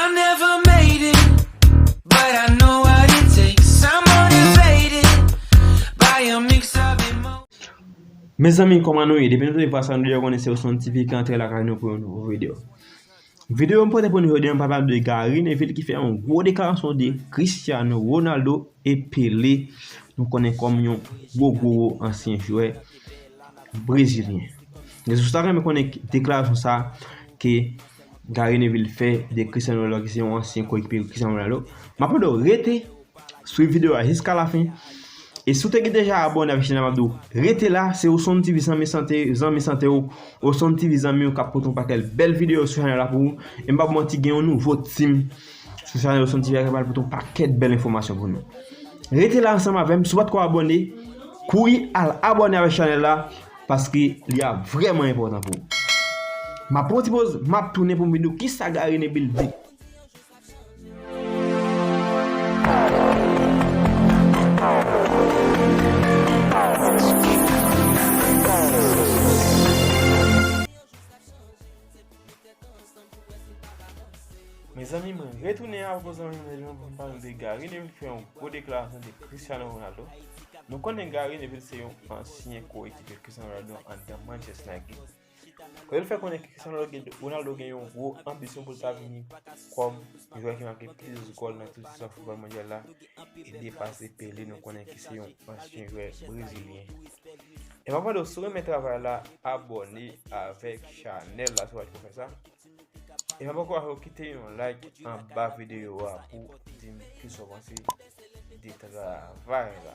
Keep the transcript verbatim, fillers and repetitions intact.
Never made it, but I know what it takes. I'm motivated by a mix of emotions. Mezanmi, kòman nou ye? Depi nou te vwa sa, nou deja konnen se Oson T V ki antre lakay nou pou yon nouvo videyo. Videyo m pote pou nou jodi a, m pral pale de Gary Neville ki fè yon gwo deklarasyon de Cristiano Ronaldo e Pelé. Nou konnen kòm yon gwo, gwo, gwo ansyen jwè brezilyen. E sou sa, renmen konnen deklarasyon sa ke Gary Neville fè de Cristiano Ronaldo, ki se yon ansyen koekipe Cristiano Ronaldo. M ap mande w rete swiv videyo a jiska lafen. E si w te gen deja abòne avèk chanèl la, m ap di w rete la. Se Oson T V, zanmi sante, zanmi sante w. Oson T V, zanmi w k ap pote yon pakèt bèl videyo sou chanèl la pou ou. E m p ap manti, gen yon nouvo team sou chanèl Oson T V a ki pral pote yon pakèt bèl enfòmasyon pou nou. Rete la ansanm avè m. Si w pa t ko abòne, kouri al abòne avèk chanèl la, paske li ap vrèman enpòtan pou ou. M ap pran yon ti poz, m ap tounen pou m vin di w kisa Gary Neville di. Mezanmi, mwen retounen avèk zanmi mwen pou m pale de Gary Neville ki fè yon gwo deklarasyon de Cristiano Ronaldo. Nou konnen Gary Neville se yon ansyen koekipe Cristiano Ronaldo anndan Manchester United. Kote l fè konnen ke Cristiano Ronaldo gen yon gwo anbisyon pou l ta vini kòm jwè ki make plis gòl nan tout istwa foutbòl mondyal la, e depase Pelé, nou konnen ki se yon ansyen jwè brezilyen. E m ap mande w, si w renmen travay la, abòne avèk chanèl la si w pa t ko fè sa. E m ap ankò fè w kite yon like anba videyo a pou di m kisa w panse de travay la.